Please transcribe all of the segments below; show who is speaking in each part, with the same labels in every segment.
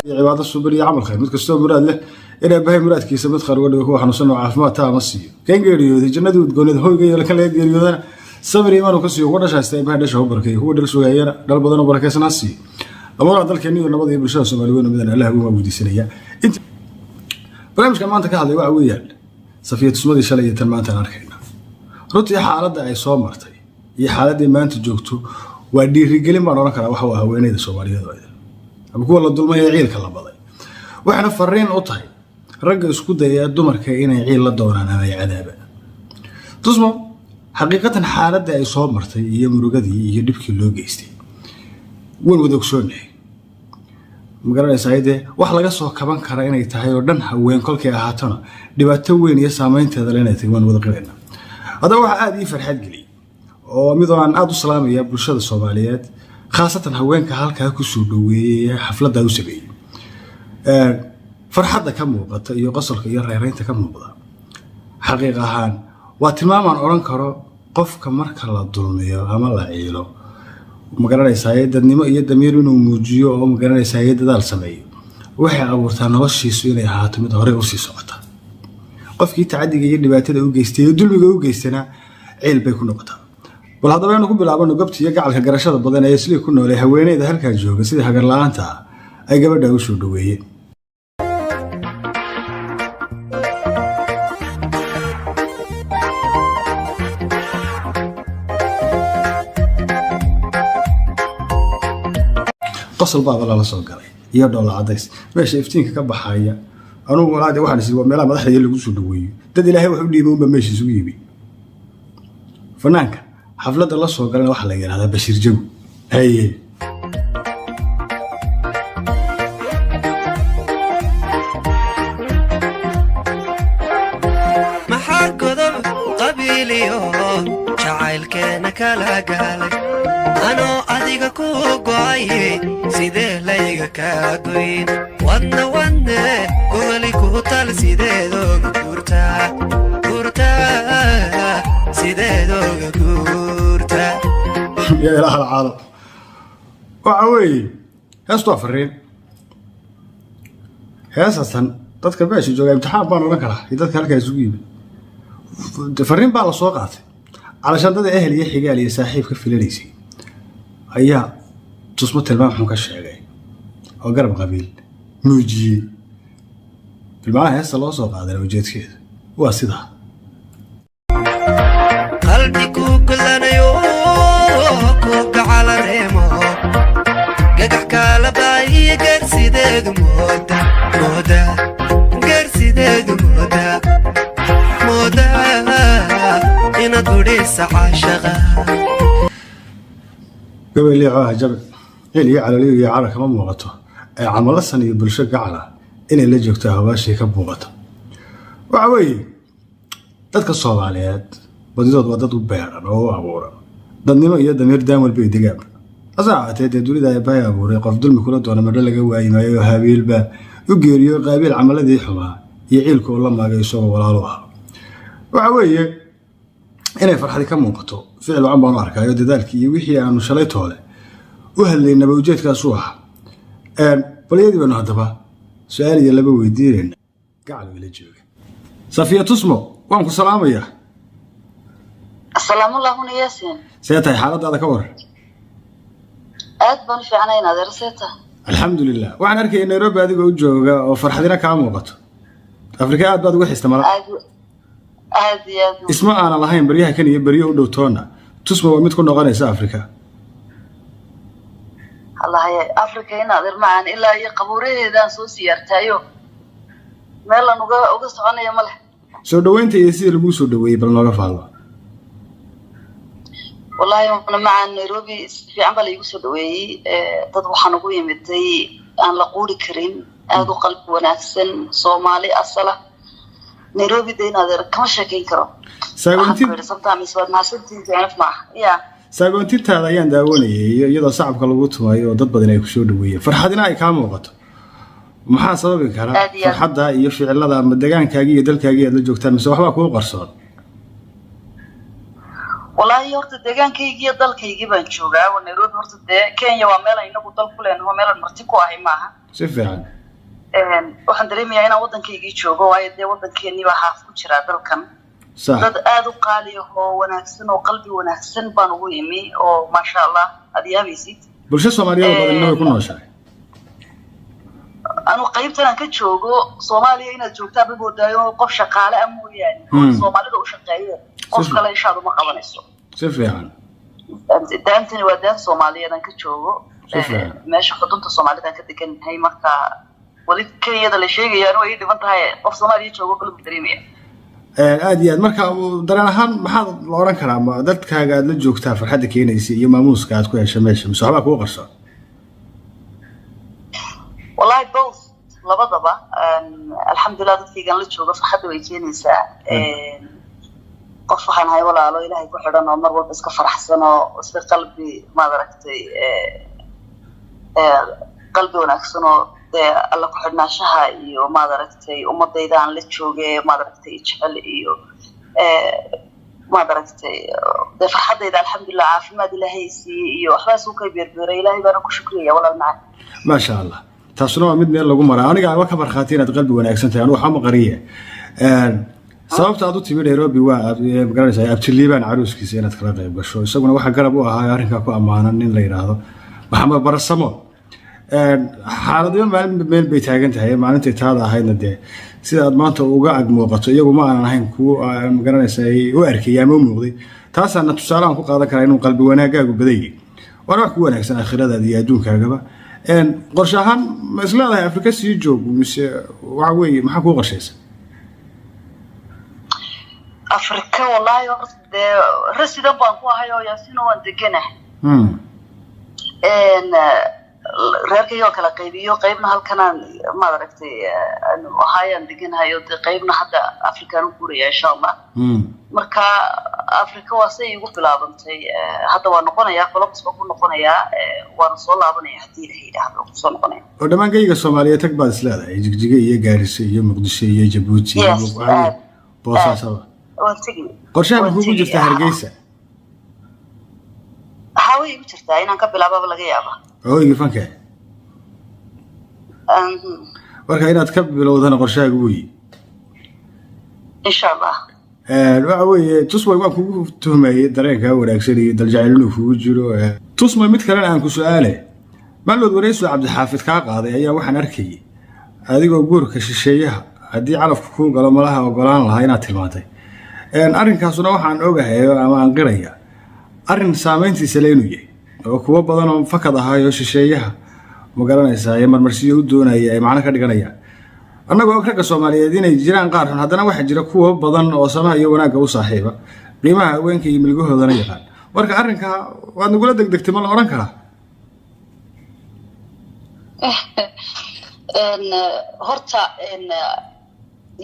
Speaker 1: Cibaado suban iyo camal khayr, mid kastoo muraad leh in Eebbahay muraadkiisa mid khayr uga dhigo, kuwa xanuunsan oo caafimaad taama siiyo, kan geeriyooday jannadii udgooneed hoyga iyo kan laga geeriyoodana sabir iimaan uu ka siiyo, kuwa dhashaasta Eebbahay dhasha u barakeeyo, kuwa dhal sugaayana dhal badan oo barakeysan ha siiyo. Dhammaan dalkeena iyo nabada iyo bulshada Soomaali weyn midan Allah ugu weydiisanaya. Inta barnaamijka maanta ka hadlay waxa weeyaan Safiya Tusmadii shalay iyo tan maanta aan arkayna. Runtii xaaladda ay soo martay iyo xaaladdii maanta joogto waa dhiirigelin baan odhan karaa waxa uu haweeneyda Soomaaliyeed oo idin ama kuwa la dulmay ee ciilka la baday, waxayna fariin u tahay ragga isku daya dumarka inay ciil la doonaan ama ay cadaabaan. Tusmo xaqiiqatan xaaladda ay soo martay iyo murugadii iyo dhibkii loo geystay waan wada ogsoonahay. Ma garanaysaa, dee wax laga soo kaban kara inay tahay oo dhan haween kolkay ahaatona dhibaato weyn iyo saameynteeda le inay tahay waan wada qiraynaa. Haddaba waxaa aada ii farxad geliyey oo midoo aan aada u salaamaya bulshada Soomaaliyeed, khaasatan haweenka halkaa kusoo dhaweeyey ee xafladdaa u sameeyey, farxadda ka muuqata iyo qosolka iyo reereynta ka muuqda, xaqiiq ahaan waa tilmaamaan odhan karo qofka marka la dulmiyo ama la ciilo, ma garanaysaa, dadnimo iyo damiir inuu muujiyo oo, ma garanaysaa, dadaal sameeyo, waxay abuurtaa noloshiisu inay ahaato mid horey usii socota. Qofkii tacadiga iyo dhibaatada u geystay iyo dulmiga u geystana ciil bay ku noqotaa. Bal haddaba aynu ku bilaabano gobta iyo gacalka garashada badan ee Islii ku noolay, haweeneyda halkaa jooga, sidii hagar la-aanta ah ay gabadha u soo dhaweeyeen. Qosol baaba lala soo galay iyo dhoola cadays meesha iftiinka ka baxaya. Anugu walaadi waxaan is waa meelaha madaxda lagu soo dhaweeyo, dad Ilaahay wax u dhiibay unba meesha isugu yimi. Fanaanka xafladda la soo galana waxaa la yidhahdaa Bashiir Jago. Haye,
Speaker 2: Maxaa godob qabiiliyo jacaylkeena kala gaalay? Anoo adiga ku go'ay, sidee layga kaa goyn? Wadna wadne gogoli ku tal, sideedooga guurtaa guurtaa, sideedooga guurtaa?
Speaker 1: Yaa ilaah alcaalam! Waxa weeye heestu waa fariin. Heesatan dadka meesha jooga imtixaan baan odhan karaa iyo dadka halkaa isugu yimid. Fariin baa la soo qaatay calashaan dada ehel iyo xigaal iyo saaxiib ka filanaysay ayaa Tusmo tilmaam xun ka sheegay oo garab qabiil muujiyey. Bilmacnaha heesta loo soo qaadana ujeedkeeda waa sidaa.
Speaker 2: Qalbi ku gulanayo, ku gacala reemo, gagax kaala baahiya, geersideedu mooda mooda, geersideedu mooda mooda inaad gudhisa caashaqa.
Speaker 1: Gabay liico ah jabe, ciil iyo calooliyo iyo cara kama muuqato ee camalasan iyo bulsho gacala inay la joogto hawaashii ka muuqato. Waxa weeye dadka Soomaaliyeed badidood waa dad u beeran oo u abuuran dadnimo iyo damiir daan walba iyo degaanba. Hase ahaatee dee dunida Eebbahay abuuray qof dulmi kula doona madho laga waayi maayo oo Habiilba u geeriyo Qaabiil camaladii xumaa iyo ciilka oo la maagay isagoo walaalo ahaa. Waxa weeye inay farxadi ka muuqato ficil wacan baan u arkaayo, dadaalkii iyo wixii aanu shalay toole u hadlaynaba ujeedkaasuu ahaa. Balyadii baynu haddaba su-aal iyo laba weydiinayna. Gacal wila jooga Safiya Tusmo, waan ku salaamayaa.
Speaker 3: Asalaamullahuna Yaasin.
Speaker 1: See tahay xaaladaada, ka waran?
Speaker 3: Aad baan u fiicnayn, adeer, see tahay?
Speaker 1: Alxamdulilah. Waxaan arkaya Nairobi adigoo u jooga oo farxadina kaa muuqato. Afrika aad baad uga xista mala?
Speaker 3: Aad aad iyo aad.
Speaker 1: Isma aanan lahayn baryaha kan iyo beryo u dhow toona Tusmo waa mid ku noqonaysa Afrika.
Speaker 3: Allahaya, Africa in adeer macaan, ilaa iyo qabuuraheedaan soo siyaartaayo, meelaan uga soconayo ma leh.
Speaker 1: Soo dhaweynta iyo sidii laguu soo dhaweeyey bal nooga faallo.
Speaker 3: Wallahi una macaan, Nairobi si fiican baa laigu soo dhaweeyey. Dad waxaan ugu yimiday aan la quuri karin, aada u qalbi wanaagsan, Soomaali asala. Nairobi de in adeer kama sheekeyn karo. Waxaan ku yidhi sometimes waad mahadsantihiin, enough maaha ya.
Speaker 1: Saagoontintaada ayaan daawanayay iyo iyadoo sacabka lagu tumayo oo dad badan ay kusoo dhaweeyeen, farxadina ay kaa muuqato. Maxaa sababi kara
Speaker 3: Aad iyo aad.
Speaker 1: farxadda iyo ficilada? Ama degaankaagii iyo dalkaagii aad la joogtaan mise waxbaa kuu qarsoon?
Speaker 3: Wallaahi horta deegaankaygii iyo dalkaygii baan joogaa oo Nairobi. Horta dee Kenya waa meel aan inagu dal ku leenaho, meelaan marti ku ahay maaha.
Speaker 1: Si fiican.
Speaker 3: Waxaan dareemayaa inaan waddankaygii joogo, waayo dee waddankeenii baa haaf ku jiraa dalkan. Dad aada u qaali ah oo wanaagsan oo qalbi wanaagsan baan ugu imi oo maasha Allah aad yaabaysid.
Speaker 1: Bulsho Soomaaliyeed oo badanna way ku nooshahay.
Speaker 3: Anu qaybtan aan ka joogo Soomaaliya inaad joogtaa ma moodaayo, qof shaqaale ah mooyaane oo Soomaalida u shaqeeye qof kale ishaadu ma qabanayso.
Speaker 1: Si fiican.
Speaker 3: Daantani waa daan Soomaaliyeed aan ka joogo.
Speaker 1: Si fiican.
Speaker 3: Meesha xudunta Soomaalida aan ka deganahay. Marka weli Kenyada la sheegaya anu ay ii dhiban tahay, qof Soomaaliya joogo kale ma dareemaya.
Speaker 1: Aad iyo aad. Marka dareen ahaan maxaad la odhan karaa? Ma dadkaaga aad la joogtaa farxadda keenaysa iyo maamuuska aad ku hesha meesha, mise waxbaa kugu qarsoon?
Speaker 3: Wallahi both, labadaba. Alxamdulilah, dadkaygan la jooga farxadda way keenaysaa. Qof waxaan ahay walaalo Ilaahay ku xidhan oo mar walba iska faraxsan oo iska qalbi, maad aragtay, qalbi wanaagsan oo dee Alla ku xidhnaanshaha iyo, maad aragtay, ummadayda aan la jooge, maad aragtay, jecel iyo, maad aragtay, dee farxaddayda alxamdulilah, caafimaad Ilaahay siiyey iyo waxbaa isku kay beerbeeray. Ilaahay baana ku shukriyaya, walaal macaan.
Speaker 1: Maasha Allah, taasuna waa mid meel lagu maraa. Aniga waa ka markhaati inaad qalbi wanaagsan tahay. Anigu waxba ma qariye. Sababta aad u timi Nairobi waa magaranaysaa Abtiliibaan caruuskiisa inaad kala qayb gasho. Isaguna waxaa garab u ahaa arrinkaa ku ammaanan nin la yidhaahdo Maxamed Barasamo. Xaaladyo maalin meel bay taagan tahay. Maalintay taada ahaydna dee sida aad maanta uga ag muuqato iyagu ma aanan ahayn kuwo magaranaysaa u arkayay ama u muuqday. Taasaana tusaalehan ku qaadan karaa inuu qalbi wanaagaagu badayay, waana wax ku wanaagsan aakhiradaada iyo adduunkaagaba. Qorshe ahaan ma isleedahay Afrika sii joog, mise waxa weeye maxaa kuu qorshaysa?
Speaker 3: Afrika wallaahi horta dee resident baan ku ahay oo Yaasiino waan deganah. Reerkayga oo kala qaybiyo, qaybna halkanaan, maad aragtay, ahaayaan deganahay oo dee qaybna hadda Afrikaan u guuraya insha Allah. Marka Afrika waa say igu bilaabantay. Hadda waa noqonayaa, Columbus baan ku noqonayaa, waana soo laabanaya haddii Ilaha yidhaahdo, kusoo noqonaya.
Speaker 1: Oo dhammaan geyga Soomaaliyeed tag baad isleedahay, Jigjiga iyo Gaarisa iyo Muqdisho iyo Jabuuti iyo
Speaker 3: Yes, aad.
Speaker 1: Boosaasaba?
Speaker 3: Waan tegi.
Speaker 1: Qorshaha ma
Speaker 3: Waan
Speaker 1: kugu
Speaker 3: tegi,
Speaker 1: jirta Hargeysa?
Speaker 3: Waxaa way igu jirtaa inaan ka bilaababa laga yaaba.
Speaker 1: Hoygii fanka. Marka inaad ka bilowdana qorshahaagu weyi?
Speaker 3: Insha Allah.
Speaker 1: Waxa weeye Tusmay, waan kugu tuhmayey dareenkaa wanaagsan iyo daljacayl inuu kugu jiro. Tusmay, mid kalena aan ku su-aale. Maalmood wareyso Cabdixaafid kaa qaaday ayaa waxaan arkayay adigoo guurka shisheeyaha haddii calafku kuu galo malaha ogolaan lahaa inaad tilmaantay. Arrinkaasuna waxaan ogahay ama aan qiraya arrin saameyntiisa le inuu yahay oo kuwo badan oo fakad ahaayo shisheeyaha, ma garanaysaa, ee marmarsiyo u doonaya ay macno ka dhiganayaan. Annagoo og ragga Soomaaliyeed inay jiraan qaar xun, haddana waxaa jira kuwo badan oo samaha iyo wanaagga u saaxiiba, qiimaha haweenka iyo milgahoodana yaqaan. Marka arrinkaa waad nagula degdegtay, ma la odhan karaa?
Speaker 3: Horta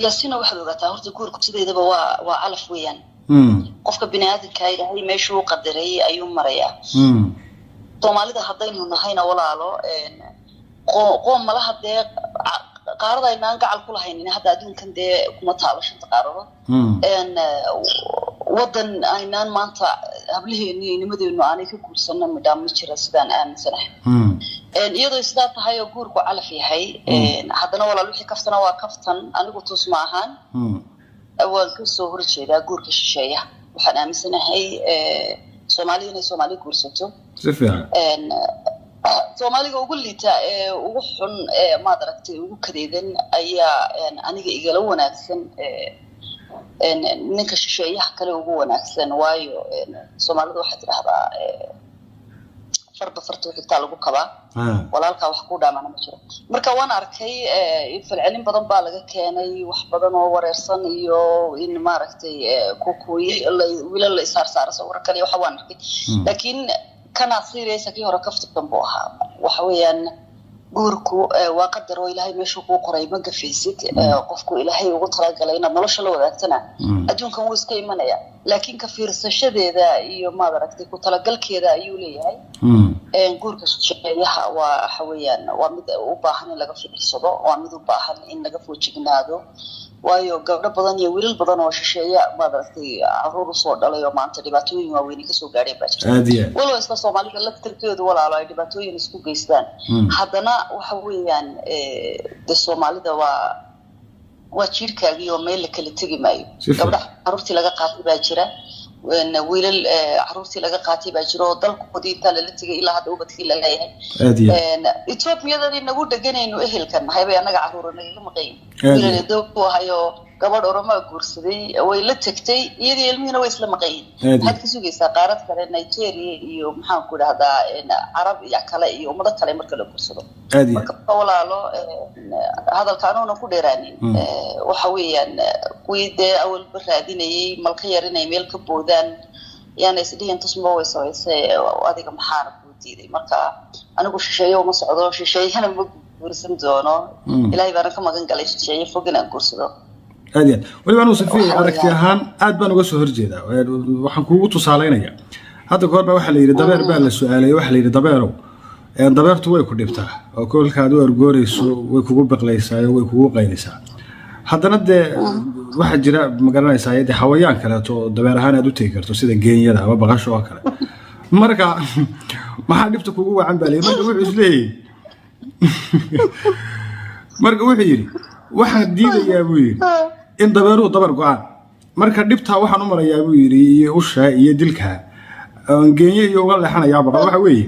Speaker 3: Yaasina, waxaad ogaataa horta guurku sideedaba waa calaf weeyaan. Qofka bini aadamka Ilaahay meeshuu u qadaray ayuu marayaa. Soomaalida haddaynu nahayna walaalo, qoom malaha dee qaarada aynaan gacal ku lahaynin hadda adduunkan dee kuma taalo shanta qaaradood. Waddan aynaan maanta hablaheenu iyo inimadeenu aanay ka guursano midhaa ma jira sidaan aaminsanahay. Iyadoo sidaa tahay oo guurku calaf yahay, haddana walaal wixii kaftana waa kaftan. Anigu tus ma ahaan waan ka soo horjeedaa guurka shisheeya. Waxaan aaminsanahay Soomaaliya inay Soomaali guursato.
Speaker 1: Si fiican.
Speaker 3: Soomaaliga ugu liita ee ugu xun ee, maad aragtay, ugu kadeedan ayaa aniga igala wanaagsan ninka shisheeyaha kale ugu wanaagsan, waayo Soomaalida waxay tidhahdaa farba farta xigtaa lagu kabaa. Walaalkaa wax ku dhaamana ma jiro. Marka waan arkay falcelin badan baa laga keenay, wax badan oo wareersan iyo in maaragtay kukuyi wiilal la isaarsaara sawiro kale waxa waan arkay. Laakiin kanaa serious, kii hore kaftan buu ahaa. Waxa weeyaan guurku waa qadar oo Ilaahay meeshuu kuu qoray ma gafaysid. Qofku Ilaahay ugu talagalay inaad nolosha la wadaagtana adduunkan wuu iska imanaya, laakiin ka fiirsashadeeda iyo, maad aragtay, ku talagalkeeda ayuu leeyahay. Guurka shisheeyaha waa waxa weeyaan waa mid u baahan in laga fiirsado, waa mid u baahan in laga foojignaado. Waayo, gabdho badan iyo wiilal badan oo shisheeya, maad aragtay, caruur usoo dhalay oo maanta dhibaatooyin waaweyni kasoo gaadheen baa jirta.
Speaker 1: Aad iyo aad.
Speaker 3: Walow isla Soomaalida laftirkeedu, walaalo, ay dhibaatooyin isku geystaan, haddana waxa weeyaan de Soomaalida waa jiirkaagii oo meel la kala tegi maayo.
Speaker 1: Si fiican.
Speaker 3: Gabdha caruurtii laga qaatay baa jira, wiilal caruurtii laga qaatay baa jira oo dalkoodii intaa lala tegay ilaa hadda ubadkii la leeyahay.
Speaker 1: Aad iyo aad.
Speaker 3: Ethoobiyadan inagu dheganaynu ehelkan nahay bay annaga caruura nagaga maqayin.
Speaker 1: Aad
Speaker 3: Wiilal
Speaker 1: iyo
Speaker 3: edo ahayo gabadh Oromaa guursaday, way la tegtay, iyadii ilmihiina way isla maqayin.
Speaker 1: Aad iyo
Speaker 3: Maxaad ka sugaysaa qaarad kale, Nigeria iyo, maxaan ku dhahdaa, Carab iyo kale iyo ummado kale marka la guursado?
Speaker 1: Aad iyo aad.
Speaker 3: Marka walaalo, hadalka anuuna ku dheeraanin, waxa weeyaan kuwii dee awalba raadinayay malka yar inay meel ka boodaan yaana isdhihin tusma way samaysay adiga maxaana kuu diiday? Marka anigu shisheeye uma socdo, shisheeyana ma guursan doono. Ilaahay baana ka magan galay shisheeye fog inaan guursado.
Speaker 1: Aad iyo aad. Weliba anugu, Safiya,
Speaker 3: Waxa
Speaker 1: aragti
Speaker 3: weeyaan
Speaker 1: ahaan aad baan uga soo horjeedaa. Waxaan kuugu tusaaleynayaa, hadda kahor baa waxaa la yidhi dabeer baa la su-aalay. Waxaa la yidhi, "Dabeerow, dabeertu way ku dhibtaa oo kolka aad u ergooreyso way kugu biqlaysaa oo way kugu qaylisaa. Haddana dee waxaa jira, ma garanaysaa, dee xawayaan kaleeto oo dabeer ahaan aad u tegi karto, sida geenyada ama baqasho oo kale. Marka maxaa dhibta kugu wacan?" baa la yidhi. Marka wuxuu isleeyahay, marka wuxuu yidhi, "Waxaan diidayaa," buu yidhi, "in dabeeruhu dabar go-aan. Marka dhibtaa waxaan u marayaa," buu yidhi, "iyo usha iyo dilka aan geenye iyo uga leexanayaa baqal, waxa weeye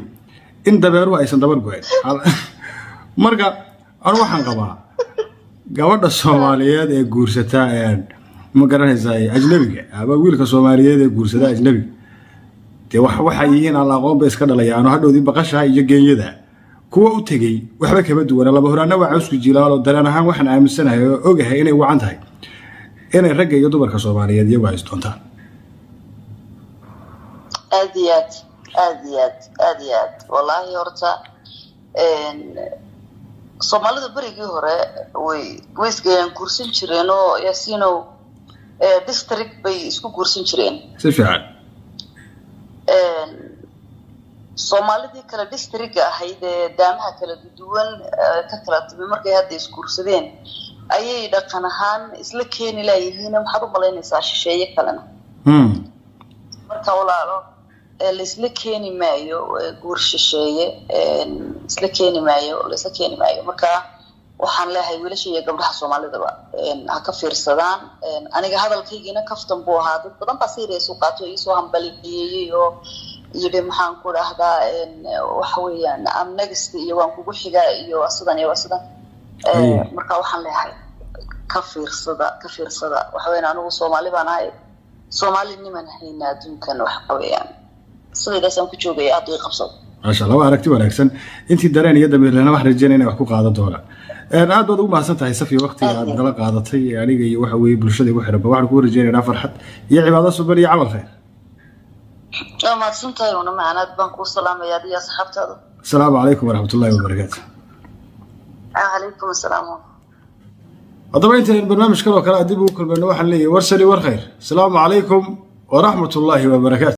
Speaker 1: in dabeeruhu aysan dabar go-in." Marka anu waxaan qabaa gabadha Soomaaliyeed ee guursata, ma garanaysaa, ajnabiga, ama wiilka Soomaaliyeed ee guursada ajnabiga, dee wax waxay yihiin aan la aqoon bay iska dhalayaan oo hadhowdii baqasha iyo geenyada kuwa u tegey waxba kama duwana. Laba horaana waa cawsku jilaalo. Dareen ahaan waxaan aaminsanahay oo ogahay inay wacan tahay inay ragga iyo dumarka Soomaaliyeed iyagu ay isdoontaan.
Speaker 3: Aad iyo aad, aad iyo aad, aad iyo aad. Wallaahi horta Soomaalida berigii hore way isgayaan guursan jireen oo, Yaasiinow, district bay isku guursan jireen.
Speaker 1: Si fiican.
Speaker 3: Soomaalidii kale districtga ahayd ee daamaha kala duwan ka kala timi, markay hadda isguursadeen ayay dhaqan ahaan isla keeni laayihiin. Maxaad u malaynaysaa shisheeye kalena? Marka walaalo, laisla keeni maayo guur shisheeye, isla keeni maayo, laisla keeni maayo. Marka waxaan leeyahay wiilasha iyo gabdhaha Soomaalidaba ha ka fiirsadaan. Aniga hadalkaygiina kaftan buu ahaa. Dad badan baa serious u qaato, iisoo hambaliyeeyey oo yidhi, maxaan ku dhahdaa, waxa weeyaan am next iyo waan kugu xigaa iyo waa sidan iyo waa sidan. Marka waxaan leeyahay ka fiirsada, ka fiirsada. Waxa weeyaan anigu Soomaali baan ahay, Soomaali niman hayna adduunkan, waxa weeyaan sidaydaasaan ku joogaya aad ii qabsado.
Speaker 1: Maasha Allah, waa aragti wanaagsan. Intii dareen iyo damiirlena waxaan rajeynaya inay wax ku qaadan doonaan. Aad baad ugu mahadsan tahay, Safiya, waqtiga aad nala qaadatay aniga iyo waxa weeye bulshada igu xiranba. Waxaan kugu rajeynaynaa farxad iyo cibaado suban iyo camal khayr.
Speaker 3: Waa mahadsan tahay una macanaad baan kuu salaamaya adiyo asxaabtaada.
Speaker 1: Asalaamu calaykum waraxmatullaahi wabarakaatu.
Speaker 3: Calaykum asalaam.
Speaker 1: Haddaba intayn barnaamijkan oo kale dib ugu kulmayno, waxaan leeyahay war sani, war khayr. Asalaamu calaykum waraxmatullaahi wabarakaatu.